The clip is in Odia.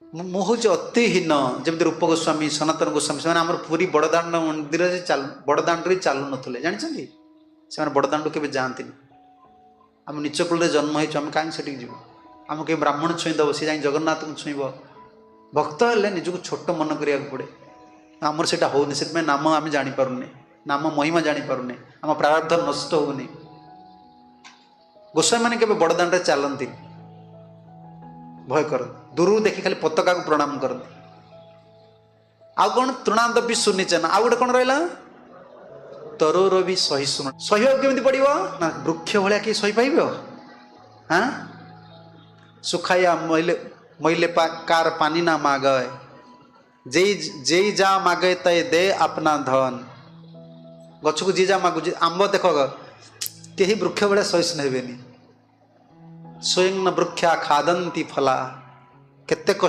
ମୁଁ ହେଉଛି ଅତି ହୀନ। ଯେମିତି ରୂପ ଗୋସ୍ୱାମୀ, ସନାତନ ଗୋସ୍ୱାମୀ, ସେମାନେ ଆମର ପୁରୀ ବଡ଼ଦାଣ୍ଡ ମନ୍ଦିରରେ ଚାଲୁ, ବଡ଼ଦାଣ୍ଡରେ ଚାଲୁନଥିଲେ, ଜାଣିଛନ୍ତି? ସେମାନେ ବଡ଼ଦାଣ୍ଡ କେବେ ଯାଆନ୍ତିନି। ଆମେ ନିଚ କୂଳରେ ଜନ୍ମ ହେଇଛୁ, ଆମେ କାହିଁକି ସେଠିକି ଯିବୁ? ଆମକୁ କେହି ବ୍ରାହ୍ମଣ ଛୁଇଁ ଦେବ, ସେ ଯାଇ ଜଗନ୍ନାଥଙ୍କୁ ଛୁଇଁବ। ଭକ୍ତ ହେଲେ ନିଜକୁ ଛୋଟ ମନ କରିବାକୁ ପଡ଼େ। ଆମର ସେଇଟା ହେଉନି, ସେଥିପାଇଁ ନାମ ଆମେ ଜାଣିପାରୁନେ, ନାମ ମହିମା ଜାଣିପାରୁନେ, ଆମ ପ୍ରାରବ୍ଧ ନଷ୍ଟ ହେଉନି। ଗୋସ୍ୱାମୀମାନେ କେବେ ବଡ଼ଦାଣ୍ଡରେ ଚାଲନ୍ତିନି, ଭୟ କରନ୍ତି। ଦୂରରୁ ଦେଖି ଖାଲି ପତାକାକୁ ପ୍ରଣାମ କରନ୍ତି। ଆଉ କ'ଣ? ତୃଣାଦପି ସୁନୀଚେନ। ଆଉ ଗୋଟେ କ'ଣ ରହିଲା? ତରୋରପି ସହିଷ୍ଣୁ। ସହିବାକୁ କେମିତି ପଡ଼ିବ ନା, ବୃକ୍ଷ ଭଳିଆ କେହି ସହିପାରିବ? ହଁ, ସୁଖାୟା ମୈଲେ ମୈଲେ କାର ପାନି ନା ମାଗେ, ଯେଇ ଯେଇ ଯା ମାଗେ ତೈ ଦେ ଆପନା ଧନ। ଗଛକୁ ଯିଏ ଯାହା ମାଗୁଛି, ଆମ୍ବ ଦେଖ, କେହି ବୃକ୍ଷ ଭଳିଆ ସହିଷ୍ଣୁ ହେବେନି। ସ୍ୱୟଂ ନ ବୃକ୍ଷା ଖାଦନ୍ତି ଫଲା। କେତେ କଷ୍ଟ।